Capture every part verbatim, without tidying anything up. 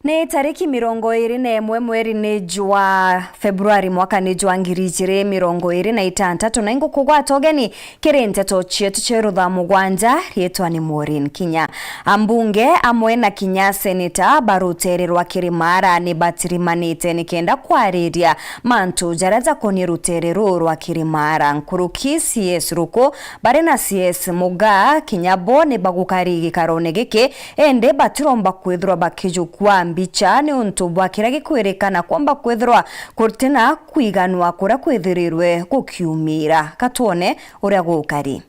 Ni tariki mirongo iri na imwe mweri ni jwa Februari mwaka ni jwa ngiri ijiri mirongo iri na itantatu, na ingukugwata ugeni kiri nteto cietu cia rutha mugwanja. Riitwa ni Maureen Kinya. Ambunge amwe na kinya seneta ba ruteere rwa Kirimara ni batirimanite nikenda kwariria mantu jaria jakonie ruteere ruu rwa Kirimara. Nkuruki C S Ruku bari na C S Mugaa kinya bo ni bagukari gikarone giki, indi batiromba kwithirwa bakijukua mbicha niuntu bwa kiria gikwirikana kwomba kwithirwa kutina kwiganwa kuria kwithirirwe gukiumira. Katwone uria gukari.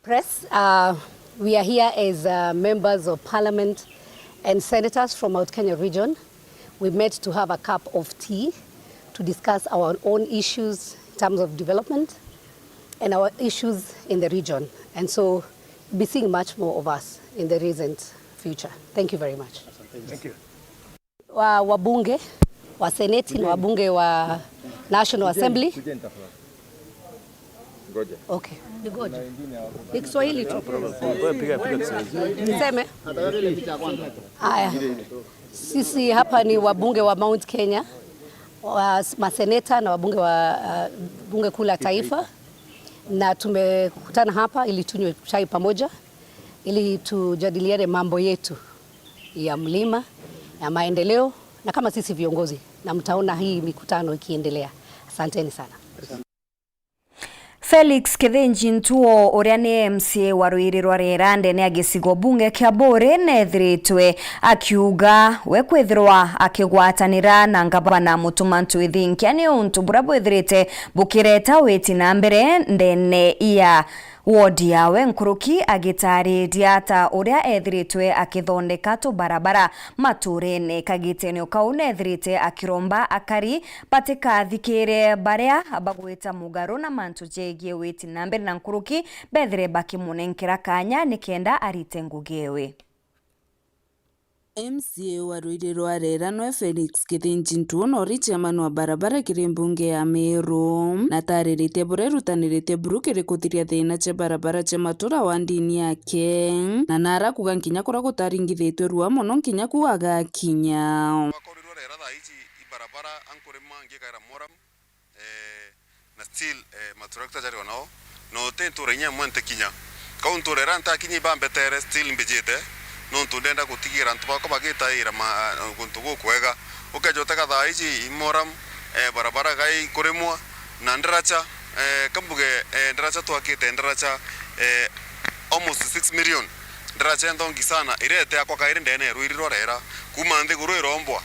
Press, uh, we are here as, uh, members of parliament and senators from Mount Kenya region. We met to have a cup of tea to discuss our own issues in terms of development and our issues in the region. And so you'll be seeing much more of us in the recent future. Thank you very much. Thank you. Wa, wabunge wa seneti na wabunge wa National Assembly. Kujeni tafadhali. Ngoja. Okay. Ni ngoja. Ni Kiswahili tu. Niseme? Haya. Sisi hapa ni wabunge wa Mount Kenya, wa, maseneta na wabunge wa, uh, bunge kuu la taifa, na tumekutana hapa ili tunywe chai pamoja, ili tujadiliane mambo yetu ya mlima, ya maendeleo, na kama sisi viongozi, na mtaona hii mikutano ikiendelea. Asanteni sana. Felix Kithinji Ntuo, uria ni M C A wa Ruiri rwa Riera ndene ya gicigo bunge kia Buuri, neethiritwe akiuga we kwithirwa akigwatanira na ngavana Mutuma M'Ethingia ni untu buria bwithirite bukireta witi na mbere ndene ya wodi yawe, nkuruki agitaariria ta uria ethiritwe akithondeka tubarabara matuurene. Kagitene o kau neethirite akiromba akari batikathikire baria bagwita mugaru na mantu jegie witi na mbere, na nkuruki bethire bakimunenkera kanya nikenda arite ngugi ewe. M C A wa Ruiri rwa Riera nwe Felix Kithinji Ntuo nori chairman wa barabara kiri mbunge ya Meru, na atariritie buria irutaniritie buru kiri kuthiria thina cia barabara cia matura wa ndini yake, na nara kuga nkinya kuria gutaringithitwe rua mono nkinya ku agakinya. Rwa Ruiri rwa Riera thaa iji i barabara ankurima ngikaira moram, eh, na still, eh, matrakta jari o nao, no ti ntura inya imwe ntikinya. Kau ntura iria ntakinya ibambetere, still mbijite, nontu ndenda gutigira antu bakwa bagitaira ma-, guntu gukwega. Ukeja utega thaa iji i moram, eh, barabara gai kurimwa, na ndiracha, eh, kambuge, eh, ndiracha twakite ndiracha, eh, almost six million. Ndiracha nthongi sana, iria ite yakwa kairi ndene ya Ruiri rwa Riera, kuma nthiguru irombwa.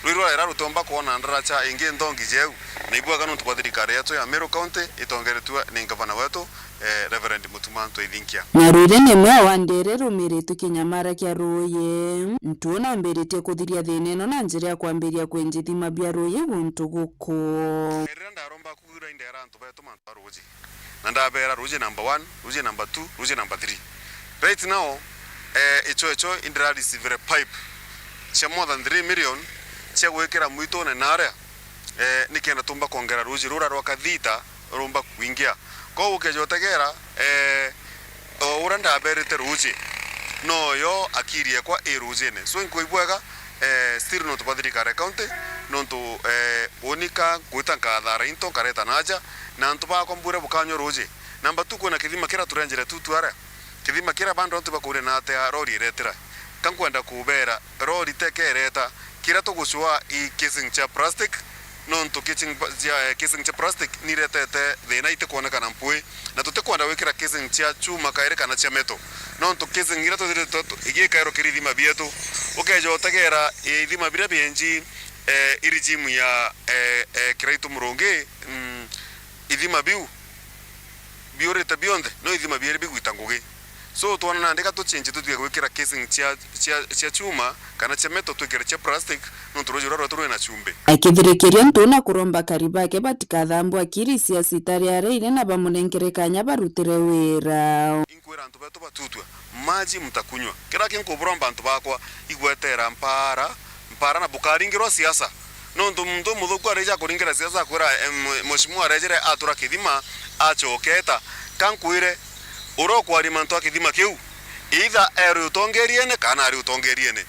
Ruiri rwa Riera rutiumba kwona ndaracha ingi nthongi jeu, na ibwega nontu bwa thirikari yetu ya Meru County itongeretue ni ngavana wetu, eh, Reverend Mutuma M'Ethingia. Na Ruiri ni imwe ya wandi iria irumiritue kinyamara kia ruuji. Ntuo nambiritie kuthiria thina ino na njira ya kwambiria kwenja ithima bia ruuji guntu guku. Riria ndaromba kuura indera antu betu mantu a ruuji. Na ndabera, ruuji number one, ruuji number two, ruuji number three. Right now, eh, icho icho indira receive pipe cia more than three million cia gwikira mwitune naria, eh, nikenda tumba kwongera ruuji rura rwa kathita rumba kwingia. Koguo ukeja utegera, eh, o uria ndaberite ruuji, noyo akiri ekwa i ruujine. So, inkwigua bwega, eh, still nontu bwa thirikari ya county, nontu, eh, unika ngwita nkathara into nkareta naja, na antu bakwa mbure bukanywa ruuji. Number two, kwina kithima kiria turenjire tu twaria. Kithima kiria bandu antu bakuria na atia rori iretira. Ka nkwenda kubera, rori teke ireta. Kiria tugucua i casing cia plastic, nontu casing pa-, cia, eh, casing cia plastic niretete thina itikwonekana mpui. Na tutikwenda gwikira casing cia chuma kairi kana cia metal. Nontu casing iria twithirite tu-, igikairwo kiri ithima bietu. Ukeja utegera, eh, ithima biria bienji, eh, i regime ya, eh, eh, Kiraitu Murungi, mm, ithima biu biurite bionthe, no ithima bieri bigwita ngugi. So, twona nandi ka tuchenji tutige gwikira casing cia, cia, cia chuma kana cia metal, twikire cia plastic, nontu ruuji ruria rwetu rwina chumbi. Akithirikiria Ntuo na kuromba akari bake batikathambwe akiri cia cita riaria iri na bamunenkere kanya barutire wira. Inkwira antu betu batutue, maji mtakunywa. Kiria kinkuburomba antu bakwa, igwetera mpara, mpara na bukaringirwa siasa. Nontu muntu umuthuku areja kuringira siasa akwira, em, mheshimiwa arejire atura kithima, acoketa. Ka nkwire, uria ukwaria mantu a kithima kiu, either eri utongeriene kana ari utongeriene.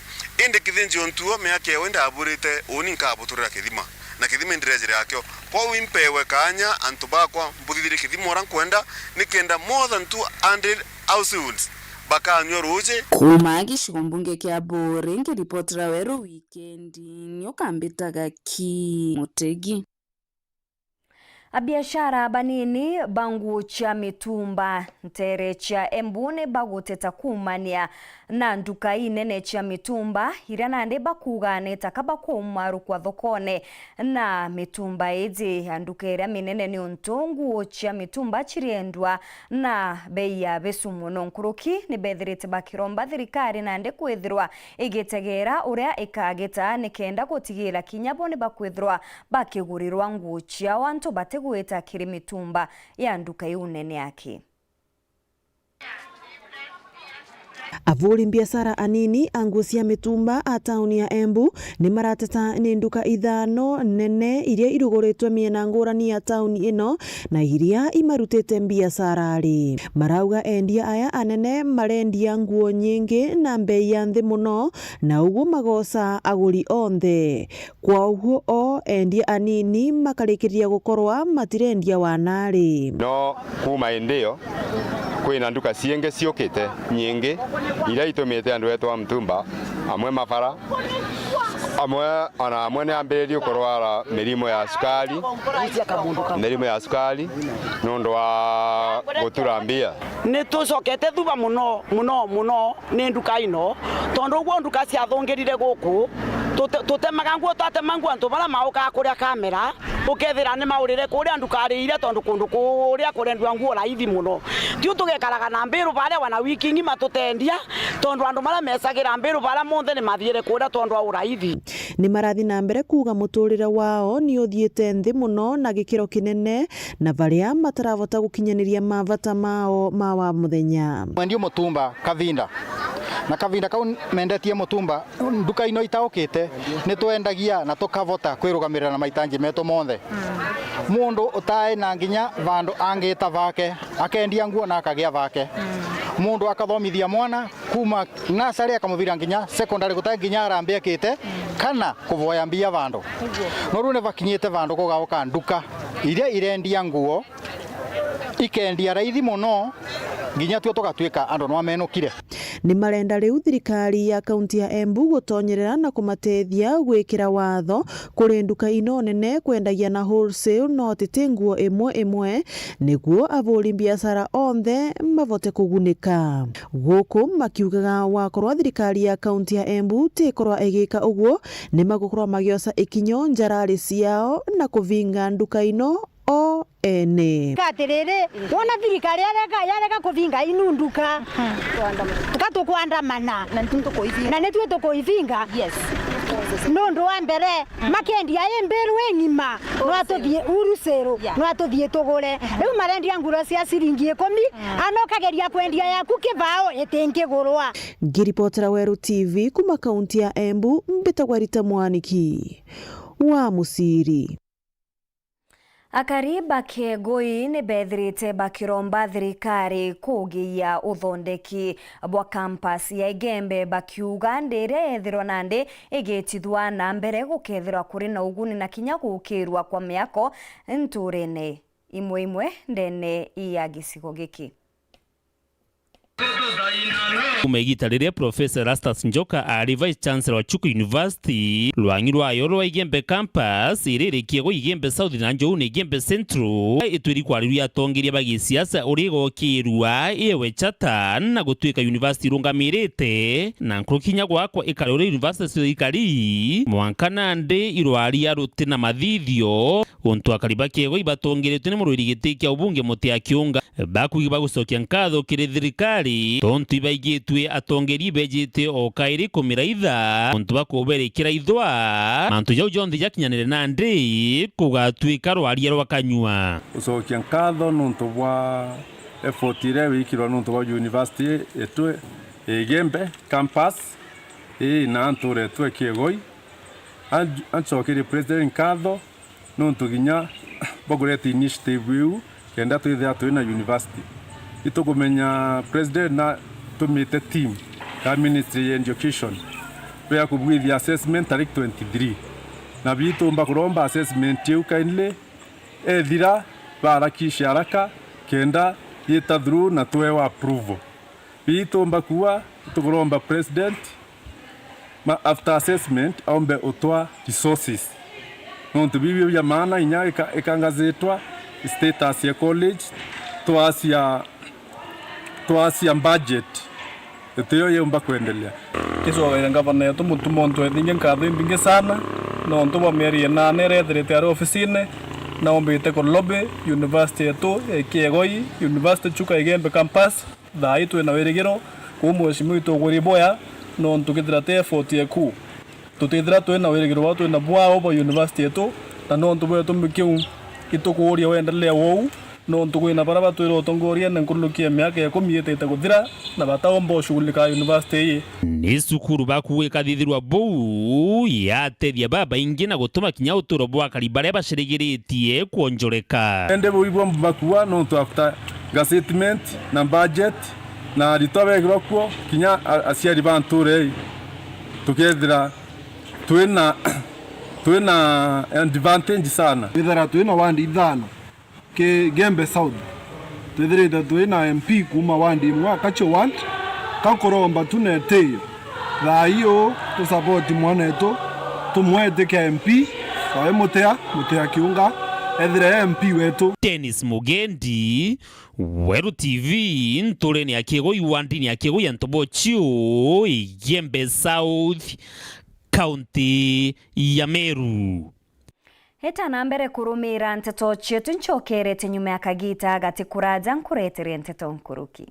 Indi kithinji untuo miaka iyo ndaburite, uni nkabuturira kithima, na kithima indirejire akio. Kwou impewe kaanya, antu bakwa, mbuthithirie kithima uria nkwenda, nikenda more than two hundred households bakanyua ruuji. Kuuma gicigo mbunge kia Buuri, nkiripotera Weru Wikendi, nyoka mbitaga ki Mutegi. Abiashara banini ba nguo cia mitumba nteere cia Embu ni baguteta kuumania na nduka inene cia mitumba, iria nandi bakuuga ni ta ka bakuumarukwa thokone na mitumba iji ya nduka iria minene, niuntu nguo cia mitumba ciriendwa na bei ya bisu mono. Nkuruki ni bethirite bakiromba thirikari nandi kwithirwa igitegeera uria ikagita, nikenda gutigiira kinya bo ni bakwithirwa bakigurirwa nguo ciao antu batigwita kiri mitumba ya nduka iu nene aki. Avuri mbiacara anini a nguo cia mitumba a tauni ya Embu ni marateta ni nduka ithano nene iria iruguritwe miena ngurani ya tauni ino na iria imarutite mbiacara ri. Marauga endia aya anene marendia nguo nyingi na mbei ya nthi mono, na uguo magoca aguri onthe. Kwa uguo o endia anini makarikiriria gukorwa matirendia wanari. No kuuma hindi iyo, kwina nduka ciingi ciukite nyingi, iria itumite andu etu a mutumba, amwe mabara, amwe, ona amwe ni ambiririe kurwara mirimo ya cukari, mirimo ya cukari, nundu wa gutura mbia. Ni tucokete thuba mono, mono, mono ni nduka ino, tondu uguo nduka ciathungirire guku, tute-, tutemaga nguo, twatema nguo antu baria maukaga kuria kamera, ukethira ni maurire kuria ndukari iria, tondu kundu kuria kurendua nguo raithi mono. Tiu tugekaraga na mbiru baria wana wiki ng'ima tutendia, tondu andu baria mecagira mbiru baria monthe ni mathiire kuria tondu wa uraithi. Ni marathi na mbere kuuga muturire wao ni uthiite nthi mono na gikiro kinene, na baria matarabota gukinyaniria mabata mao ma wa muthenya. Mwendia mutumba kavinda, na kavinda kau mendetie mutumba, nduka ino itaukite, ni twendagia na tukavota kwirugamirira na mahitaji metu monthe. Mundu utai na nginya vandu angita vake, akendia nguo na akagia vake. Mundu akathomithia mwana kuuma nasari akamuvira nginya secondary, gutai nginya arambia kite kana kuvoya mbia vandu. No riu ni vakinyite vandu kugauka nduka iria irendia nguo ikendia raithi mono, nginya tuo tugatuika andu nwamenukire. Ni marenda riu thirikari ya kaunti ya Embu gutonyerera na kumatethia gwikira watho kuri nduka ino nene kwendagia na wholesale, no ti ti nguo imwe imwe, niguo avuri mbiacara onthe mavote kugunika. Guku makiugaga wakorwa thirikari ya kaunti ya Embu tikorwa igika uguo, ni magukorwa magioca ikinyo njarari ciao na kuvinga nduka ino o ene. Atiriri, wona thirikari yarega, yarega kuvinga inu nduka, ka tukwandamana. Na nitui tukuivinga. Na nitui tukuivinga. Yes. Nundu wa mbere, makendia i mbiru ing'ima, no atuthie uru cero, yeah, no atuthie tugure. Riu marendia nguro cia ciringi ikumi, ana ukageria kwendia yaku kibao itingigurwa. Ngiripotera Weru T V kuma kaunti ya Embu, mbitagwa Rita Mwaniki wa Musiri. Akari ba Kiegoi ni bethirite bakiromba thirikari kugiia uthondeki bwa campus ya Igembe, bakiuga ndi iria yethirwa nandi igitithwa na mbere gukethirwa kuri na uguni na kinya gukirwa kwa miako nturene imwe imwe ndene ya gicigo giki. Kuma igita riria Professor Erastus Njoka aari Vice Chancellor wa Chuka University, rwang'i rwayo rwa Igembe Campus, iria iri Kiegoi Igembe South na Njoune Igembe Central, itwiri kwarirua atongeria ba gisiasa uria igokirua yewe charter na gutuika university irungamirite, na nkuruki kinya gwakwa ikari uria university cia thirikari, mwanka nandi irwaria ruti na mathithio, untu akari ba Kiegoi ibatongeretwe ni murwiri giti kia ubunge Mutia Kiunga. Bakuuga bagucokia nkatho kiri thirikari tontu ibaigitue atongeria ibejite o kairi kumiraitha untu bakuberikira ithwa mantu jau jonthe jakinyanire nandi kugatuika rwaria rwa kanyua. Gucokia nkatho nuntu bwa effort iria wikirwe nuntu bwa university yetu Igembe campus ii na nturetwe Kiegoi. anj-, ancokerie president nkatho nontu kinya bwa kureta initiative iu kenda twithira twi na university. Itukumenya president natumite team ya ministry ya education bea kubwithia assessment tariki twenty-three, na bitumba kuromba assessment iu kindly ethira barakisha haraka kenda yita through na twewa approval. Bitumba kuwa tukuromba president ma after assessment aumbe utwa resources. Nontu bibio bia maana inya ika-, ikangazitwa status ya college, twasia, twasia budget. Itiyo yumba kwendelea. Kicoere ngavana yetu Mutuma untu ethinge nkatho imbingi sana, nontu bwa mieri inana iria ethirite ari ofisine, na umbite ku lobby university yetu ya Kiegoi, University Chuka Igembe campus. Thaa ii twina wirigiro kuu mheshimiwa itugwiri boya, nontu kethira ti effort yeku, tutithira twina wirigiro bwa twina bwao bwa university yetu, na nontu bwa gitumi kiu itukuuria wendelee uu, nontu kwina baria batwire utongoriene nkuruki ya miaka ikumi itite kuthira, na bataumba ushughulikaa university ii. Ni cukuru baku gwikathithirwa buu yatethia babaingi na gutuma kinya uturo bwa akari baria bacirigiritie kwonjoreka. Ende buigua mbakua nontu after gazettement na budget na aritwa begirwa kuo, kinya a-, aciari ba ntuura ii tukethira twina, twina advantage sana. Twithira twina ward ithano ki Gembe South, twithirite twina M P kuuma ward imwe, Akacho ward, kakuromba tu na itiyo. Thaa ii uu tusapoti mwanetu, tumwetike M P, oe Mutea, Mutea Kiunga, ethire e M P wetu. Dennis Mugendi, Weru T V, nturene ya Kiegoi, wandini ya Kiegoi ya Ntobochiu, Igembe South, kaunti ya Meru. Eta na mbere kurumiira nteto cietu, ncokerete nyuma ya kagiita gati kuraja nkuretere nteto nkuruki.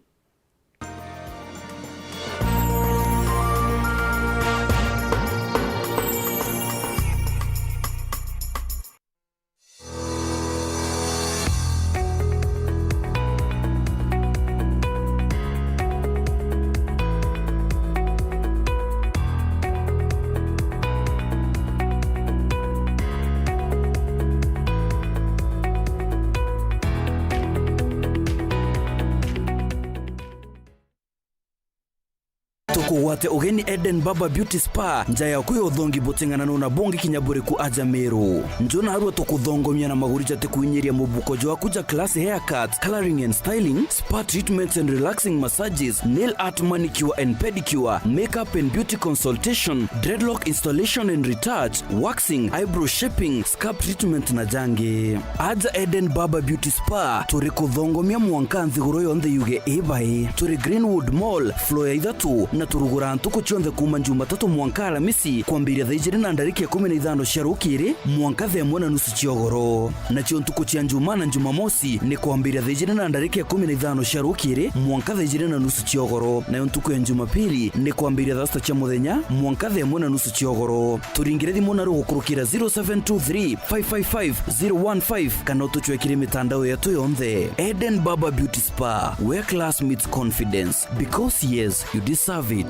Tukugwate ugeni Eden Barber Beauty Spa, nja yaku ya uthongi buting'ananu na bungi kinya buriku aja Meru. Nju narua tukuthongomia na maguri jatikuinyiria mubuko jwaku ja class haircut, colouring and styling, spa treatments and relaxing massages, nail art, manicure and pedicure, makeup and beauty consultation, dreadlock installation and retouch, waxing, eyebrow shaping, scalp treatment na jangi. Aja Eden Barber Beauty Spa, turi kuthongomia mwanka nthiguru yonthe yuge i bai. Turi Greenwood Mall, floor ya ithatu, na turuguraa ntuku cionthe kuuma Jumatatu mwanka Aramisi, kwambiria thaa ijiri na ndarika ikumi na ithano cia rukiri mwanka thaa imwe na nusu cia ugoro. Nacio ntuku cia Njumaa na Jumamosi ni kwambiria thaa ijiri na ndarika ikumi na ithano cia rukiri mwanka thaa ijiri na nusu cia ugoro, nayo ntuku ya Jumapili ni kwambiria thaa sita cia muthenya mwanka thaa imwe na nusu cia ugoro. Turingire thimu naru gukurukira zero seven two three, five five five, zero one five kana utucwekire mitandao yetu yonthe. Eden Barber Beauty Spa, where class meets confidence. Because yes, you deserve it.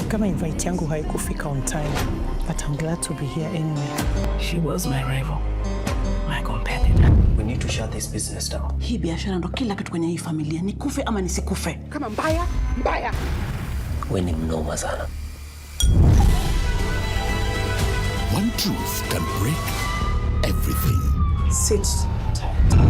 Kama invite yangu haikufika on time, but I'm glad to be here anyway. She was my rival, my competitor. We need to shut this business down. Hii biashara ndo kila kitu kwenye hii familia. Nikufe ama nisikufe. Kama mbaya, mbaya. We ni mnoma sana. One truth can break everything. Sit tight.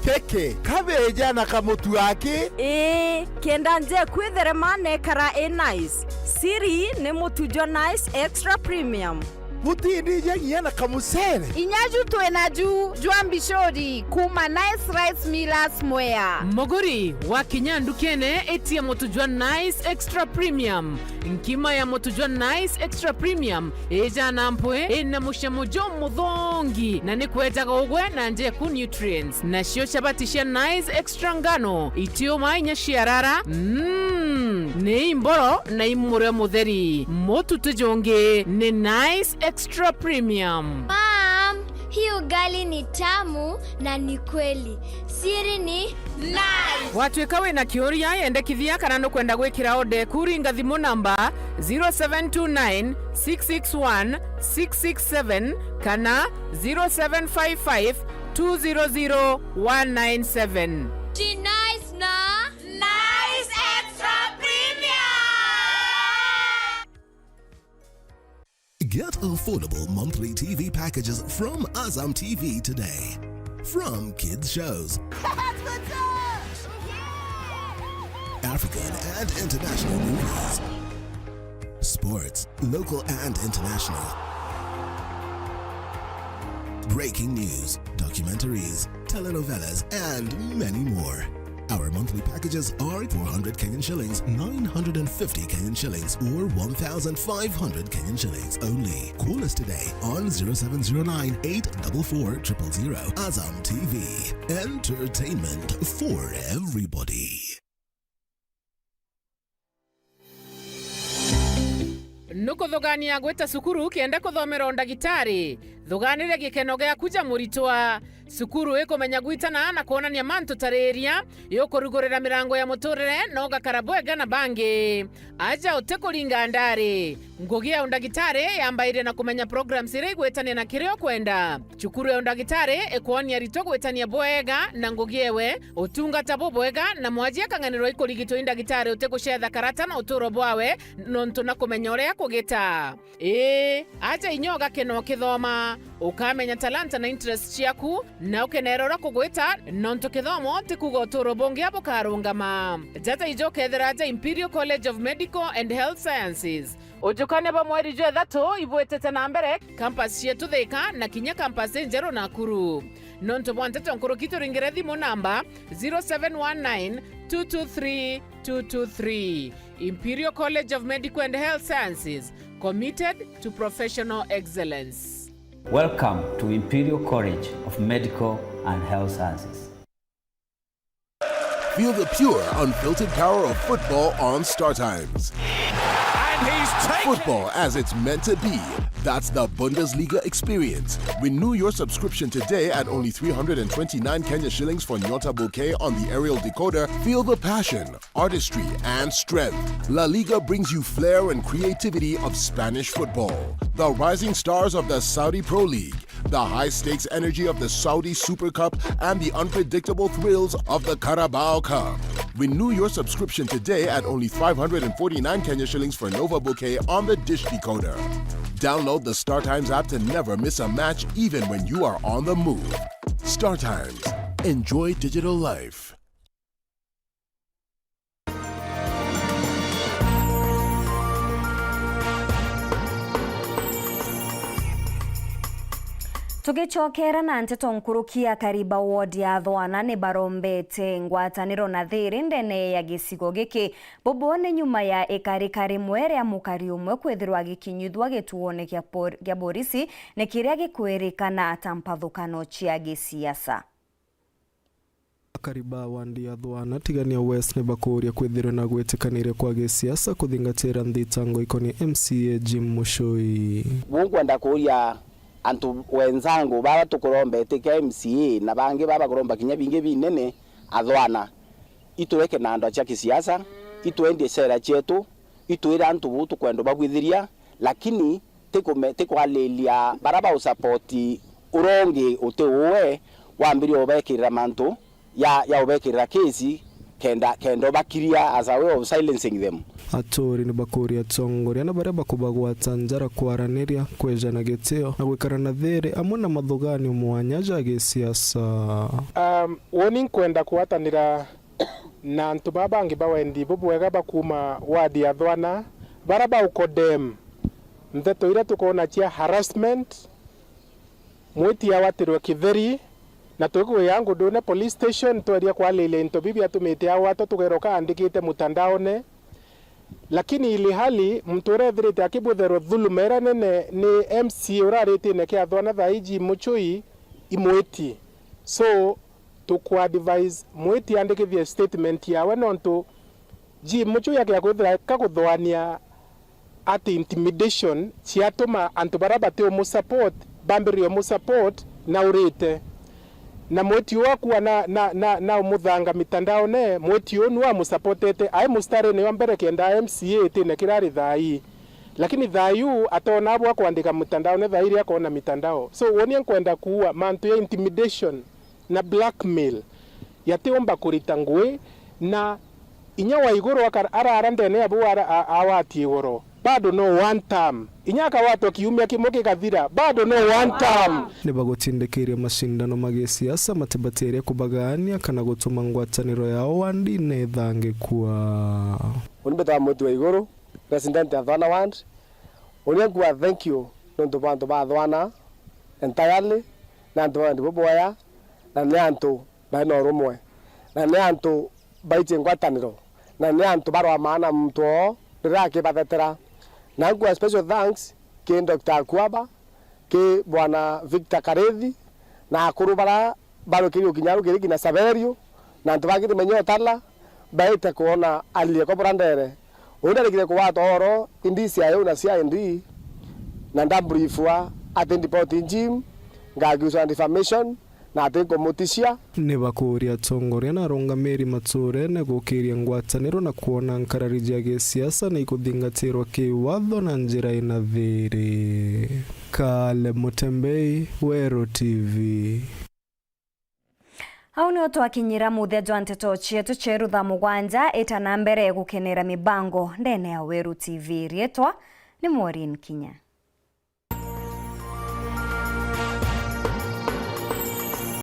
Keke, kabeja na kamutu aki. Ii, kenda nje kwitherema nekara i nice. Siri ni mutu jwa Nice Extra Premium. Butindija nginya na kamucere. Inya ju twi na ju jwa mbicuri kuuma Nice Rice Millers Mwea. Muguri, wakinya ndukene, itia mutu jwa Nice Extra Premium. Nkima ya mutu jwa Nice Extra Premium ijana mpwi, ina mucamo jumuthongi, na ni kwejaga ugwe na njeku nutrients. Nacio chabati cia Nice Extra ngano, itiuma inya ciarara, mm, ni imboro na imurio mutheri. Mutu ti jungi, ni Nice Extra Premium. Mom, hii ugali ni tamu na ni kweli. Siri ni Nice. Watuika wina kiuria, yendekithia kana nukwenda gwikira order eku, ringa thimu namba zero seven two nine six six one six six seven kana zero seven five five two zero zero one nine seven. Ji Nice na Nice Extra Premium. Get affordable monthly T V packages from Azam T V today. From kids shows, African and international movies, sports, local and international, breaking news, documentaries, telenovelas, and many more. Our monthly packages are four hundred Kenyan shillings, nine hundred and fifty Kenyan shillings, or one thousand five hundred Kenyan shillings only. Call us today on zero seven zero nine eight double four triple zero. Azam T V, entertainment for everybody. Nukuthugania gwita cukuru kenda kuthomera undagitari? Thuganire gikeno giaku ja muritwa. Cukuru ikumenya gwitana na kwonania mantu ta riria, yukurugurira mirango ya muturire na ugakara bwega na bangi. Aja utikuringa ndari. Ngugi ya undagitari yambairie na kumenya programs iria igwitania na kiria ukwenda. Cukuru ya undagitari ikwonia aritwa gwitania bwega na ngugi ewe, utungata bubwega, na mwaji akang'anirwa ikurigitwa i ndagitari utigucetha karata na uturo bwawe, nontu na kumenya uria akugita. Ii, aja inya ugakena ukithoma, ukamenya talanta na interest ciaku, na ukenera uria kugwita, nontu kithomo ti kuuga uturo bungi bukarungama. Jaja ija ukethira aja Imperial College of Medical and Health Sciences. Ujukania bwa mweri jwa ithatu ibwitite na mbere, campus cietu Thika na kinya campus injeru Nakuru. Nontu bwa nteto nkuruki, turingire thimu namba zero seven one nine two two three two two three. Imperial College of Medical and Health Sciences, committed to professional excellence. Welcome to Imperial College of Medical and Health Sciences. Feel the pure, unfiltered power of football on Star Times. And he's taken Football as it's meant to be. That's the Bundesliga experience. Renew your subscription today at only three hundred and twenty-nine Kenya shillings for Nyota Bouquet on the aerial decoder. Feel the passion, artistry, and strength. La Liga brings you flair and creativity of Spanish football. The rising stars of the Saudi Pro League, the high-stakes energy of the Saudi Super Cup, and the unpredictable thrills of the Carabao Cup. Renew your subscription today at only five hundred and forty-nine Kenya shillings for Nova Bouquet on the dish decoder. Download the Star Times app to never miss a match, even when you are on the move. Star Times. Enjoy digital life. Tugicokera na nteto nkuruki, akari ba ward ya Thwana ni barombete ngwataniro na thiri ndene ya gicigo giki. Bubu ni nyuma ya ikarika rimwe ria mukari umwe kwithirwa agikinyithua gituone gia por-, gia borisi, ni kiria gikwirikana ta mpathukano cia gisiasa. Akari ba wandi ya Thwana Tigania West ni bakuuria kwithirwa na gwitikaniria kwa gisiasa kuthingatira nthitango ikonie M C A Jim Muchui. Buu nkwenda kuuria antu wenzangu baba tukuromba itika M C A na bangi baba bakuromba kinya bingi binene, Athwana, itureke na andu acia kisiasa, itwendie sera cietu, itwire antu buu tukwenda babwithiria, lakini tikume-, tikwalilia bara ba usapoti uria ungi uti uwe, wambirie ubekirira mantu ya, ya ubekirira kesi kenda, kenda ubakiria as a way of silencing them. Aturi ni bakuria atongoria na baria bakubagwata njara kwaraniria, kwejana gitio na gwikara na thiri amwe na mathuganio mwanya ja gisiasa. Um, uuni nkwenda kugwatanira na antu baa bangi ba wendi bubwega ba kuuma ward ya Thwana, bara ba ukodem Nteto iria tukoona cia harassment, mwiti awatirwe kitheri, na tukwija Ngundune Police Station, tweria kwariria into bibi atumite agwatwa, tugeroka andikite mutandaone. Lakini ili hali muntu uria ethirite akibwitherwa dhuluma iria nene ni M C A uria aritine kiathwana thaa iji Muchui imwiti. So, tukwa advise mwiti andikithie statement yawe, nontu Jim Muchui akea kwithira ka kuthoania ati intimidation ciatuma antu baria bati umusupport bambiririe umusupport na urite. Na mwiti uu akua na, na, na, na umuthanga mitandaone, mwiti uu nu amusupportete, ai mustarine wa mbere kenda M C A itine kiria ari thaa ii. Lakini thaa ii uu atona bwa kwandika mitandaone, thaa ii iria akona mitandao. So, wonia nkwenda kuua mantu ya intimidation na blackmail yatiumba kurita ngui, na inya wa iguru akar-, arara ndene ya buu ara-, a-, awatie igoro. Bado no one term. Inya akawatwa kiumia kimwe gikathira. Bado no one term. Ni bagutindikiria macindano ma gisiasa matibatiiria kubagaania kana gutuma ngwataniro yao wandine ithangikua. Uni mbetawa Mwiti wa Iguru, President ya Thwana Ward. Uni nkuga thank you nontu bwa antu ba Thwana entirely, na antu ba wendi buboya, na ni antu bari na urumwe, na ni antu baitie ngwataniro, na ni antu barwamaa na muntu oo riria akibathetera. Na nkua special thanks ki Doctor Akuaba, ki Bwana Victor Karithi, na akuru bara barukirio kinya rukiri kinya Saverio, na antu bangi timenye utala baite kwona aliekwa bura ndere. Uu ndarikire kugwata oro indi cia iu na cia indi, na ndabrifwa ati ndipoti Jim, ngakiuswa na defamation, na ati nkumutishia. Ni bakuuria atongoria na arungamiri maturene gukiria ngwataniro na kwona nkarari cia gisiasa ni ikuthingatirwa kiwatho na njira ina thiri. Kale Mutembei, Weru T V. Au nio twakinyira muthia jwa nteto cietu cieru thaa mugwanja. Ita na mbere gukenera mibango ndene ya Weru T V. Riitwa ni Maureen Kinya.